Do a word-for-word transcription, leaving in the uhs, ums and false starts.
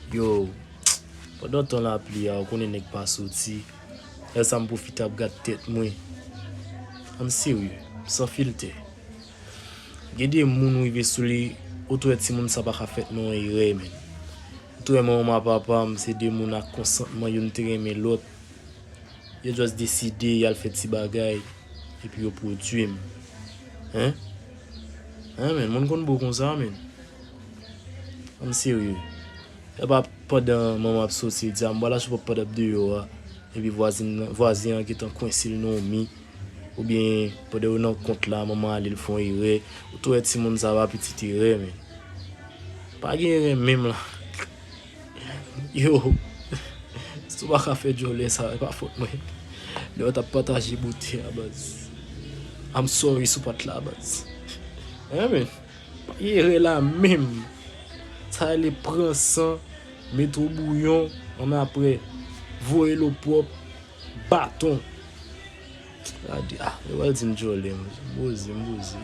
Yo, pandan tan lapli a, ou konnen nèg pa soti. Lè sa m pwofite ap gad tèt mwen. Ann serye, san filtè. Gen de moun ou rive sou li, ou t wè timoun sa pa ka fèt nan yon erè, men. Ou t wè manman papa m, se de moun ak konsantman, youn te renmen lòt. Yo just deside y al fè ti bagay, epi yo pwodui m. Hein? Hein, men, moun konn bo konsa, men. Ann serye. E pa pandan manman ap soti, di a, m pral achte pòp pandan ap deyò a, epi vwazin, vwazen an gentan kwense l nan yon mi, oubyen pandan yo nan kont la, manman ale l fè yon erè, ou t wè timoun sa pa pitit erè, men. Pa gen erè menm la. Yo, si w pa ka fè djòlè sa, e pa fòt mwen. Lè w t ap pataje bote a, baz. I'm sorry si w pa t la, baz. Hein, men. Pa gen erè la menm. Sa rele pran san, mete w bouyon, annapre, voye l opwòp, baton. Gade, ah, yo pral di m djòlè, m boze, m boze.